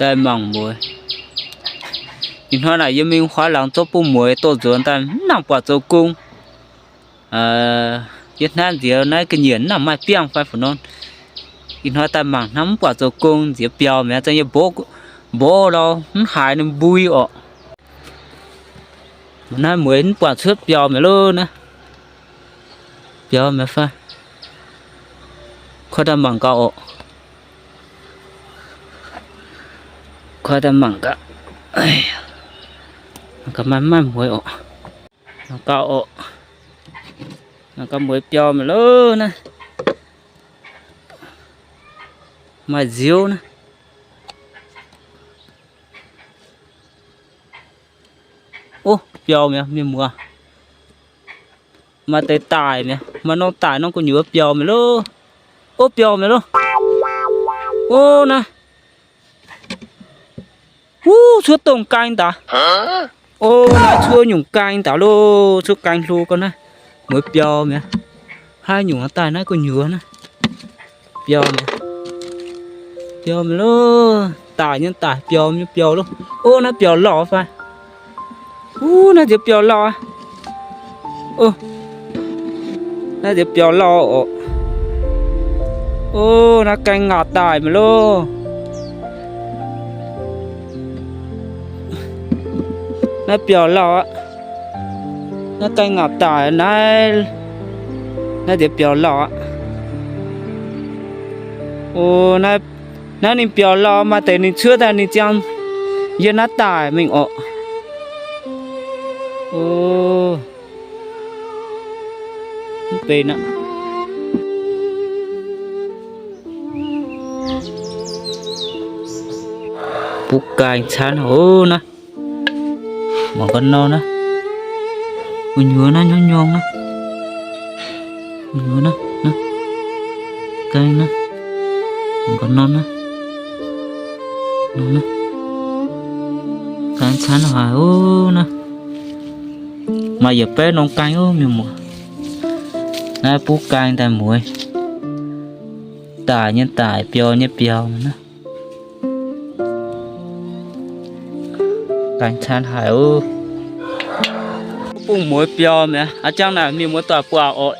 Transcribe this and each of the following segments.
daaih mangc mueiz. Ih hnoi naaic yie mingh huaav laangz zorqv bung mueiz dorh nzuonx daaih mv nangc buatc zoux gong. Yie hnamv nziex naaiv ga'nyiec mv nangc maaih biangh fai fu nor. Ih hnoi daaih mangc hnamv mv buatc zoux gong, nziex biaux mi'aqv, za'gengh mborqv, mborqv lorz mv haiz ninh mbui orqc. Naaiv mueiz mv buatc cuotv biaux mi'aqv loh naaiv. Biaux mi'aqv fai? Koi daaih mangc gaax orqc. Koi daaih mangc gaax. Mangc gaax maaih, maaih mueiz orqc. Mangc gaax orqc. Mangc gaax mueiz biaux mi'aqv loh naaiv. Maaih nziouv naaiv. Ov, biaux mi'aqv mienh muoz. Maaih deix daic mi'aqv, maaih norm daic norm gu'nyuoz biaux mi'aqv loh. Ov, biaux mi'aqv loh. Ov, naaiv. Wuov, cuotv dongh gaeng daaih. Ov, naaiv cuotv nyungc gaeng daaih loh, cuotv gaeng hlo gau naaiv. Mueiz biaux mi'aqv. Haaix nyungc daaih naaiv gu'nyuoz naaiv. Biaux mi'aqv. Biaux mi'aqv loh. Daic nyei daic, biaux nyei biaux loh. Ov, naaiv biaux lauh fai? Wuov, naaiv nziex biaux lauh aqv. Ov, naaiv nziex biaux lauh orqc. Ov, naaiv gaeng ngaatc daic mi'aqv loh. Naaiv biaux lauh aqv. Naaiv gaeng ngaatc daic naaiv, naaiv nziex biaux lauh aqv. Ov, naaiv, naaiv ninh biaux lauh, maaih deix ninh cuotv daaih ninh ziangh yie naaiv daic mingh orqc. Ov, mv benx aqv. Buv gaeng caanv ov naaiv. Mangc gaax nor naaiv. Gu'nyuoz naaiv nyorng nyorng naaiv. Gu'nyuoz naaiv, naaiv. Gaeng naaiv. Mangc gaax nor naaiv. Nor naaiv. Gaeng caanv haic ov naaiv. Maaih yietc baeqv norm gaeng ov mienh muoz. Naaiv buv gaeng daaih mueiz. Daic nyei daic, biaux nyei biaux naaiv. Gaeng caanv haic ov. Bung mueiz biaux mi'aqv. A'jang naaic mienh muoz doic buatc orqc.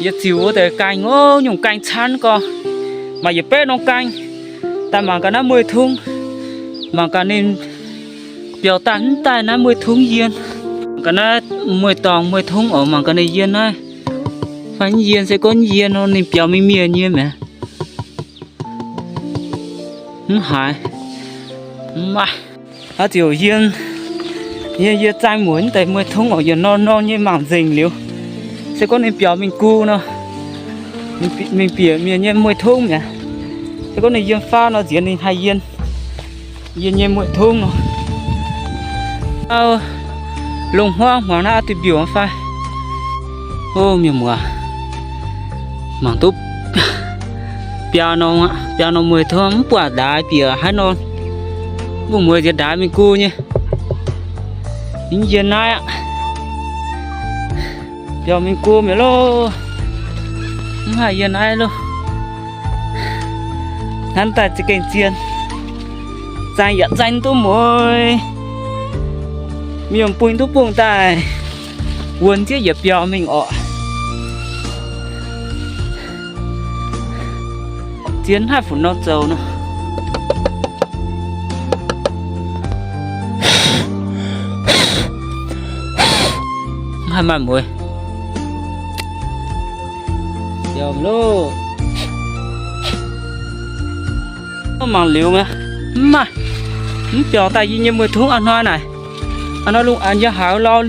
Yie ziux wuov deix gaeng ov, nyungc gaeng caanv gau. Maaih yietc baeqv norm gaeng. Daaih mangc gaax naaiv mueiz tungv. Mangc gaax ninh biaux daaih mv daaih naaiv mueiz tungv yien. Mangc gaax naaiv mueiz dorngx mueiz tungv orqc, mangc gaax ninh yien naaiv. Fai mv yien, se gorngv mv yien nor ninh biaux mingh mienh nyei mi'aqv. Mv haiz. Mv maaih. Aa ziouc yie, yie, yie zaang mueiz mv deix mueiz tungv orqc, yietc norm norm nyei mangc nzengc liuz. Se gorngv ninh biaux mingh gu nor, mingh bieqc mienh nyei mueiz tungv mi'aqv. Se gorngv ninh yiem faanv nor, nziex ninh haih yien, yien nyei mueiz tungv nor. Lungh hmuangv hmuangx naaiv oix duqv mbiungc fai? O mienh muoz, mangc duqv biaa norm aqv, biaa norm mueiz tungv mv buatc ndaaix bieqc haaix norm. Mbuo mueiz nziex ndaaix mingh gu nyei. Mv yie naaiv aqv. Biaux mingh gu mi'aqv loh. Mv haih yie naaiv loh. Hnamv daaih za'gengh zien. Zaeng yaac zaeng duqv mueiz. Mienh buing duqv bung daaih. Wuonx nziev yietc biaux mingh orqc. Zien haaix fu norm zoux nor. Mv haih maaih mueiz. Biaux loh. Mangc liuz mi'aqv. Mv maaih. Mv biaux daaih yie nyei mueiz tungv a'hnoi naaic. A'hnoi lungh aanx yie haiz lorz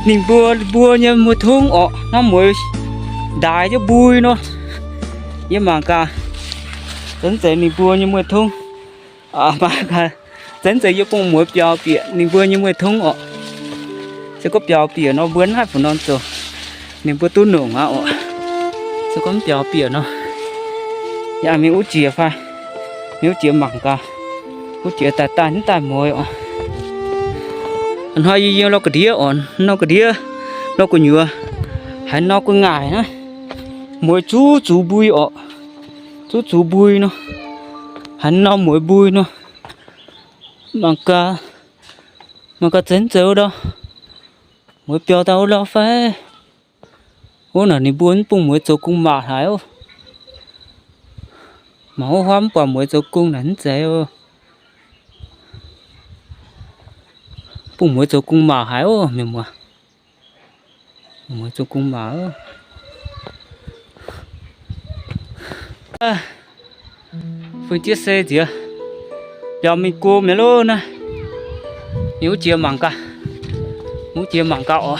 ninh mbuo, mbuo nyei mueiz tungv orqc. Hnangv mueiz ndaaix jienv mbui nor. Yie mangc gaax. Zeiz mv zeiz ninh mbuo nyei mueiz tungv. Mangc gaax. Zeiz mv zeiz yie bung mueiz biaux bieqc ninh mbuo nyei mueiz tungv orqc. Se gorngv biaux bieqc nor mbuo naaiv fu norm zoux. Ninh mbuo duqv nongc aqv orqc. Se gorngv mv biaux bieqc nor, yie mingh wuov jiex fai, mingh wuov jiex mangc gaax. Wuov jiex daaih daaih mv daaih mueiz orqc. Hnoi yie yiem lorh ga'ndiev orqc, lorh ga'ndiev, lorh gu'nyuoz, haaix nor gu'nguaaic naaiv, mueiz zuqc zuqc mbui orqc. Zuqc zuqc mbui nor, haaix nor mueiz mbui nor. Mangc gaax, mangc gaax zeiz mv zeiz wuov ndau, mueiz biaux daaih wuov lauh fai? Wuov naaic ninh mbuo mv bung mueiz zoux gong maac haic oc. Mangc wuov huaav mv buatc mueiz zoux gong naaic mv zeiz oc. Bung mueiz zoux gong maac haic oc, mienh muoz. Mueiz zoux gong maac oc. Fun jienv se nziex, biaux mingh go mi'aqv loh naaiv. Mingh wuov jiex mangc gaax, wuov jiex mangc gaax oc.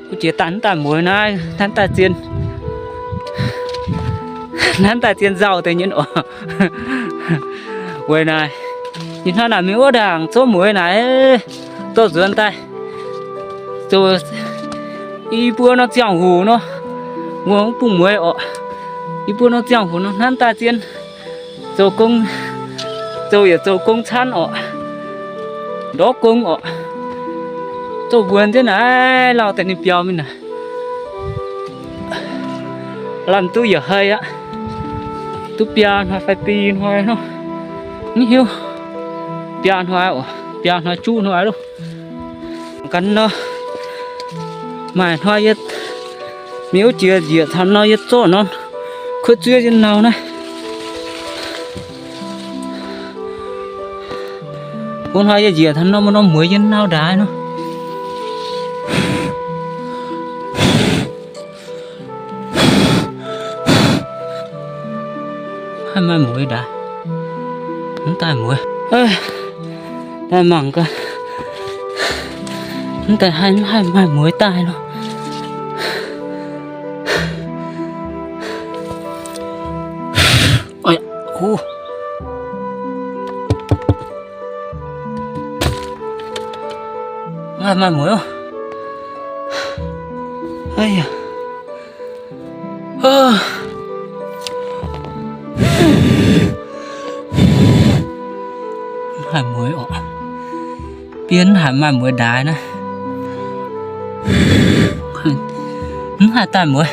Wuov jiex daaih, daaih mueiz naaiv, hnangv daaih zien, hnangv daaih zien nzauh deix nyei oc. Weic naaic, ih hnoi naaic mingh wuov ndaangc zorqv mueiz naaic, dorh nzuonx daaih zoux i buo norm ziangh hoc nor, mbuo mv bung mueiz oc. I buo norm ziangh hoc nor hnangv daaih zien zoux gong, zoux yietc zoux gong canv oc, ndortv gong oc. Zoux mbuonx jienv naaiv lauh deix ninh biaux mingh naaic. Lamh duqv yietc hei aqv. Duqv biaa hnoi fai bi hnoi nor, mv hiuv. Biaa hnoi oc, biaa hnoi juqv hnoi loh. Ganh nor, maaih hnoi yie mingh wuov jiex njiec taux nor yie zorqv norm kuotv zuov yie nau naaiv. Wuov hnoi yie njiec taux norm, norm mueiz yie nau ndaix nor. Haih maaih mueiz ndaix, mv daaih mueiz. Daaih mangc gaax, mv daaih haih, haih maaih mueiz daaih nor. Mv haih maaih mueiz oc. Mv haih mueiz oc. Bienv mv haih maaih mueiz ndaix naaiv. Mv haih daaih mueiz.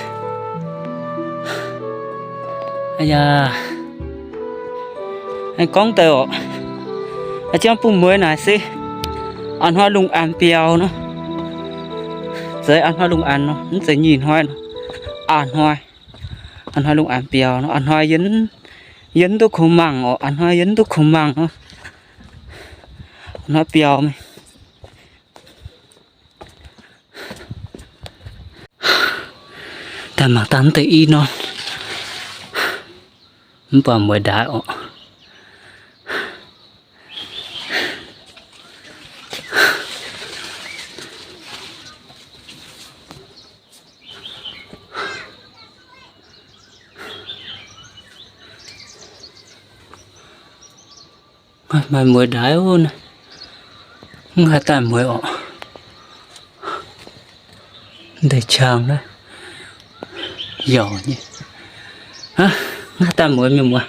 Aa yaa, aengx gorngv deix oc, aa, ziangh bung mueiz naaic se a'hnoi lungh aanx biaux nor. Zeiz a'hnoi lungh aanx nor, mv zeiz nyic hnoi nor. A'hnoi, a'hnoi lungh aanx biaux nor, a'hnoi yie, yie mv duqv kungx mangc oc, a'hnoi yie mv duqv kungx mangc nor. A'hnoi biaux mingh. Daaih mangc dangh deix i norm, mv baac mueiz ndaix oc. Maaih mueiz ndaix oc. Mv haih daaih mueiz oc. Ndeic-qang naaiv yauc nyei. Mv haih daaih mueiz, mienh muoz.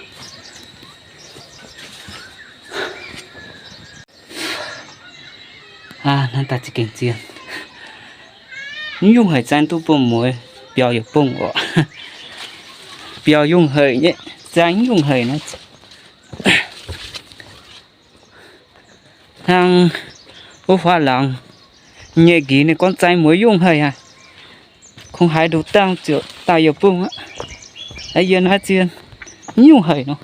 Aa, naaiv daaih za'gengh zien. Mv yungh haic zaang duqv bung mueiz biaux yietc bung oc. Biaux yungh haic nyei, zaang mv yungh haic naaiv. Hnangv wuov huaav laangz nyei nqix ninh gorngv zaang mueiz yungh haic aqv. Kungx haiz nduqc dangh ziouc daaih yietc bung aqv. Yie naaiv zien mv yungh haic nor.